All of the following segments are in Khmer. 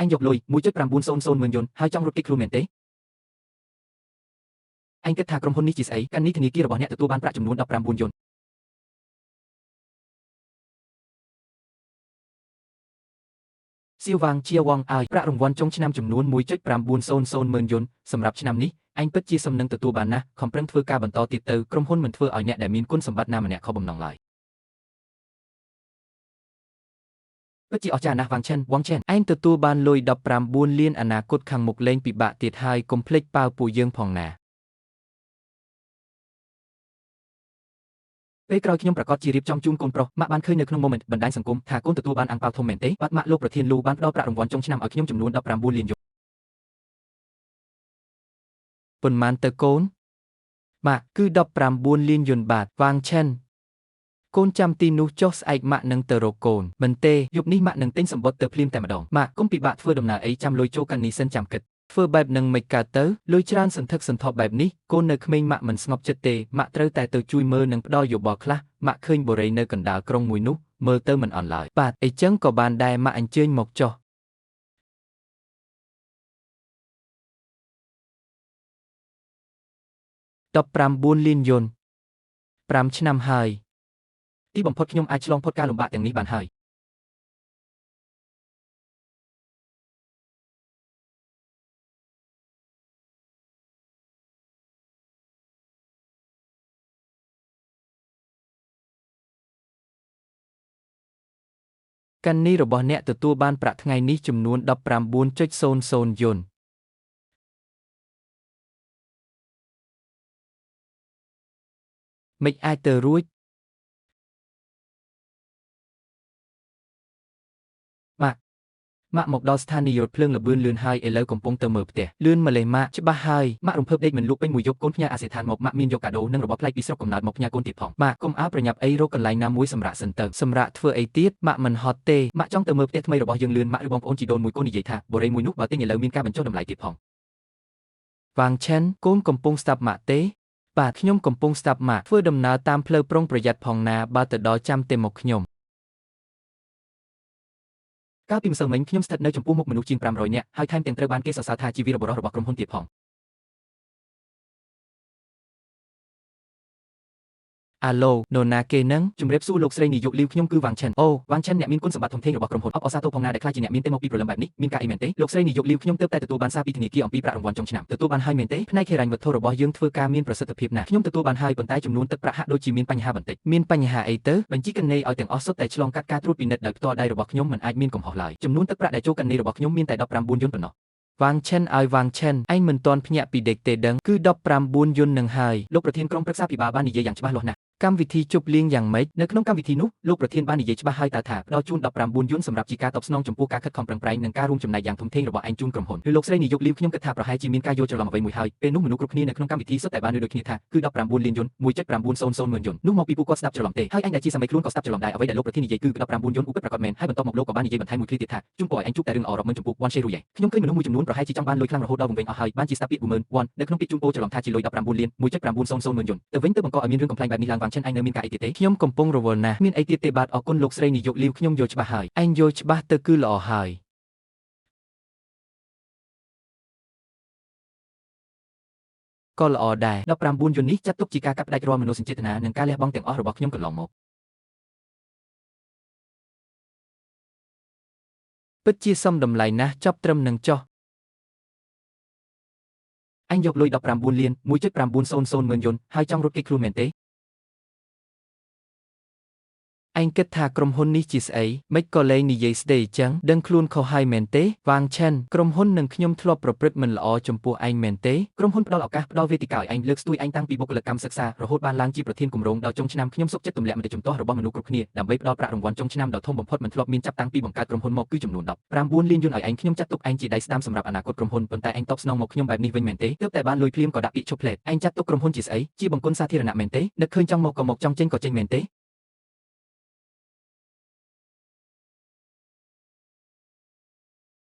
អញយកលុយ 1.900 ម៉ឺនយុនហើយចង់រត់គេចខ្លួនមែនទេអញគិតថាក្រុមហ៊ុននេះជាស្អីកាន់នេះធនាគាររបស់អ្នកទទួលបានប្រាក់ចំនួន19យុនសៀវវ៉ាងជាវងឲ្យប្រាក់រង្វាន់ចុងឆ្នាំចំនួន 1.900 ម៉ឺនយុនសម្រាប់ឆ្នាំនេះអញពិតជាសំនឹងទទួលបានណាស់ខំប្រឹងធ្វើការបន្តទៀតទៅក្រុមហ៊ុនមិនធ្វើឲ្យអ្នកដែលមានគុណសម្បត្តិណាម្នាក់ខុសបំណងឡើយពិតជាអស្ចារ្យណាស់វ៉ាងឆិនវ៉ាងឆិន ឯងទទួលបានលុយ19លានអនាគតខាងមុខលែងពិបាកទៀតហើយកុំភ្លេចប៉ាវពួកយើងផងណា ពេលក្រោយខ្ញុំប្រកាសជារៀបចំជូនកូនប្រុសម៉ាក់បានឃើញនៅក្នុង moment បណ្ដាញសង្គមថាកូនទទួលបានអាំងប៉ាវធំមែនទេបាទម៉ាក់លោកប្រធានលូបានផ្ដល់ប្រាក់រង្វាន់ចុងឆ្នាំឲ្យខ្ញុំចំនួន19លានយុន ប៉ុន្មានទៅកូនម៉ាក់គឺ19លានយុនបាទវ៉ាងឆិនកូនចាំទីនោះចុះស្អែកម៉ាក់នឹងទៅរកកូនមិនទេ យប់នេះម៉ាក់នឹងទិញសម្បត្តិទៅភ្លាមតែម្ដងម៉ាក់កុំពិបាកធ្វើដំណើរអីចាំលុយចូលកាន់នេះសិនចាំគិត ធ្វើបែបនឹងមិនកើតទៅលុយច្រើនសន្ធឹកសន្ធាប់បែបនេះកូននៅក្មេងម៉ាក់មិនស្ងប់ចិត្តទេម៉ាក់ត្រូវតែទៅជួយមើលនិងផ្ដល់យោបល់ខ្លះម៉ាក់ឃើញបុរីនៅកណ្ដាលក្រុងមួយនោះមើលទៅមិនអន់ឡើយបាទអីចឹងក៏បានដែរម៉ាក់អញ្ជើញមកចុះ19លានយុន5ឆ្នាំហើយ ទីបំផុតខ្ញុំអាចឆ្លងផុតការលំបាកទាំងនេះបានហើយ កាន់នេះរបស់អ្នកទទួលបានប្រាក់ថ្ងៃនេះចំនួន 19.00 យុនមិនអាចទៅរួច ម៉ាក់ម៉ាក់មកដល់ស្ថានីយ៍រថភ្លើងល្បឿនលឿនហើយឥឡូវកំពុងទៅមើលផ្ទះ លឿនម្លេះម៉ាក់ច្បាស់ហើយ ម៉ាក់រំភើបដេកមិនលក់ពេញមួយយប់កូនផ្ញើអាសយដ្ឋានមកម៉ាក់មានយកកាដូនិងរបស់ប្លែកពីស្រុកកំណើតមកផ្ញើកូនទៀតផងម៉ាក់កុំអើប្រញាប់អីរកកន្លែងណាមួយសម្រាប់សិនទៅ សម្រាប់ធ្វើអីទៀតម៉ាក់មិនហត់ទេ ម៉ាក់ចង់ទៅមើលផ្ទះថ្មីរបស់យើងលឿនម៉ាក់ឬបងប្អូនជីដូនមួយកូននិយាយថាបុរីមួយនោះបើទិញឥឡូវមានការបញ្ចុះតម្លៃទៀតផង វ៉ាងឆិនកូនកំពុងស្ដាប់ម៉ាក់ទេបាទខ្ញុំកំពុងស្ដាប់ម៉ាក់ធ្វើដំណើរតាមផ្លូវប្រុងប្រយ័ត្នផងណាបើទៅដល់ចាំទេមកខ្ញុំ កាលពីម្សិលមិញខ្ញុំស្ថិតនៅចំពោះមុខមនុស្សជាង500នាក់ហើយថែមទាំងត្រូវបានគេសរសើរថាជាវីរបុរសរបស់ក្រុមហ៊ុនទៀតផង អាឡូនរណាគេនឹង ជំរាបសួរលោកស្រីនាយកលីវខ្ញុំគឺវ៉ាងឆិន អូ វ៉ាងឆិនអ្នកមានគុណសម្បត្តិធំធេងរបស់ក្រុមហ៊ុនអបអរសាទរផងណាដែលខ្លាចជាអ្នកមានទេមកពីព្រលឹមបែបនេះមានការអីមែនទេលោកស្រីនាយកលីវខ្ញុំទើបតែទទួលបានសារពីធនាគារអំពីប្រាក់រង្វាន់ចុងឆ្នាំទទួលបានហើយមែនទេផ្នែកហិរញ្ញវត្ថុរបស់យើងធ្វើការមានប្រសិទ្ធភាពណាស់ខ្ញុំទទួលបានហើយប៉ុន្តែចំនួនទឹកប្រាក់ហាក់ដូចជាមានបញ្ហាបន្តិច មានបញ្ហាអីទៅ បញ្ជីគណនេយ្យឲ្យទាំងអស់សុទ្ធតែឆ្លងកាត់ការត្រួតពិនិត្យដោយផ្ទាល់ដៃរបស់ខ្ញុំមិនអាចមានកំហុសឡើយចំនួនទឹកប្រាក់ដែលចូលគណនេយ្យរបស់ខ្ញុំមានតែ19យុនប៉ុណ្ណោះ វ៉ាងឆិនឲ្យវ៉ាងឆិនឯងមិនទាន់ភ្ញាក់ពីដេកទេដឹងគឺ19យុននឹងហើយ លោកប្រធានក្រុមប្រឹក្សាភិបាលបាននិយាយយ៉ាងច្បាស់លាស់ណាស់ កម្មវិធីជប់លៀងយ៉ាងម៉េច នៅក្នុងកម្មវិធីនោះលោកប្រធានបាននិយាយច្បាស់ហើយតើថាផ្ដល់ជូន19យុនសម្រាប់ជាការតបស្នងចំពោះការខិតខំប្រឹងប្រែងនិងការរួមចំណែកយ៉ាងធំធេងរបស់ឯងជូនក្រុមហ៊ុនឬលោកស្រីនាយកលីវខ្ញុំគិតថាប្រហែលជាមានការយល់ច្រឡំអ្វីមួយហើយពេលនោះមនុស្សគ្រប់គ្នានៅក្នុងកម្មវិធីសុទ្ធតែបានដូចគ្នាថាគឺ19លានយុន1.900ម៉ឺនយុននោះមកពីពួកគាត់ស្ដាប់ច្រឡំទេហើយឯងដែលជាសាមីខ្លួនក៏ស្ដាប់ច្រឡំដែរអ្វីដែលលោកប្រធាននិយាយគឺ19យុនឧបិតប្រកបមែនហើយបន្ទាប់មកលោកក៏បាននិយាយបន្ថែមមួយឃ្លាទៀតថាជូនពរឲ្យឯងជួបតែរឿងល្អរាប់ម៉ឺនចំពោះ One Share រួយខ្ញុំឃើញមនុស្សមួយចំនួនប្រហែលជាចង់បានលុយខ្លាំងរហូតដល់វង្វេងអស់ហើយបានជាស្ដាប់ពាក្យ10000 1នៅក្នុងពាក្យជូនពរច្រឡំថាជាលុយ19លាន1.900ម៉ឺនយុនទៅវិញទៅបង្កឲ្យមានរឿងកំប្លែងបែបនេះឡើងវ៉ាងឆិនឯងនៅមានការអីទៀតទេ ខ្ញុំកំពុងរវល់ណាស់ មានអីទៀតទេបាទអរគុណលោកស្រីនាយកលីវខ្ញុំយល់ច្បាស់ហើយ ឯងយល់ច្បាស់ទៅគឺល្អហើយក៏ល្អដែរ 19យុននេះចាត់ទុកជាការកាត់ផ្តាច់រាល់មនោសញ្ចេតនានិងការលះបង់ទាំងអស់របស់ខ្ញុំកន្លងមក ពិតជាសមតម្លៃណាស់ចប់ត្រឹមនឹងចុះ អញយកលុយ19លាន1.900ម៉ឺនយុនហើយចង់រត់គេចខ្លួនមែនទេ ឯងគិតថាក្រុមហ៊ុននេះជាស្អីមិនក៏លែងនិយាយស្ដីអញ្ចឹងដឹងខ្លួនខុសហើយមែនទេវ៉ាងឆិនក្រុមហ៊ុននិងខ្ញុំធ្លាប់ប្រព្រឹត្តមិនល្អចំពោះឯងមែនទេ ក្រុមហ៊ុនផ្ដល់ឱកាសផ្ដល់វេទិកាឲ្យឯងលើកស្ទួយឯងតាំងពីបុគ្គលិកកម្មសិក្សារហូតបានឡើងជាប្រធានគម្រោងដល់ចុងឆ្នាំខ្ញុំសុខចិត្តទម្លាក់មតិជំទាស់របស់មនុស្សគ្រប់គ្នាដើម្បីផ្ដល់ប្រាក់រង្វាន់ចុងឆ្នាំដ៏ធំបំផុតមិនធ្លាប់មានចាប់តាំងពីបង្កើតក្រុមហ៊ុនមកគឺចំនួន19លានយុនឲ្យឯងខ្ញុំចាត់ទុកឯងជាដៃស្ដាំសម្រាប់អនាគតក្រុមហ៊ុនប៉ុន្តែឯងតបស្នងមកខ្ញុំបែបនេះវិញមែនទេទើបតែបានលុយភ្លាមក៏ដាក់ពាក្យឈប់ផ្លេតឯងចាត់ទុកក្រុមហ៊ុនជាស្អីជាបង្គន់សាធារណៈមែនទេនឹកឃើញចង់មកក៏មកចង់ចេញក៏ចេញមែនទេ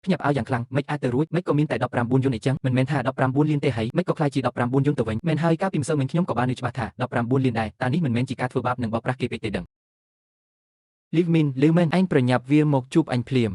ភ្ញាក់ផ្អើលយ៉ាងខ្លាំងមិនអាចទៅរួចមិនក៏មានតែ19យុនអីចឹងមិនមែនថា19លានទេហីមិនក៏ខ្លាយជា19យុនទៅវិញមែនហើយកាលពីម្សិលមិញខ្ញុំក៏បាននឹកច្បាស់ថា19លានដែរតានេះមិនមែនជាការធ្វើបាបនិងបោកប្រាស់គេពេកទេដឹង Live min លឺមែន ឯងប្រញាប់វាមកជួបអញភ្លាម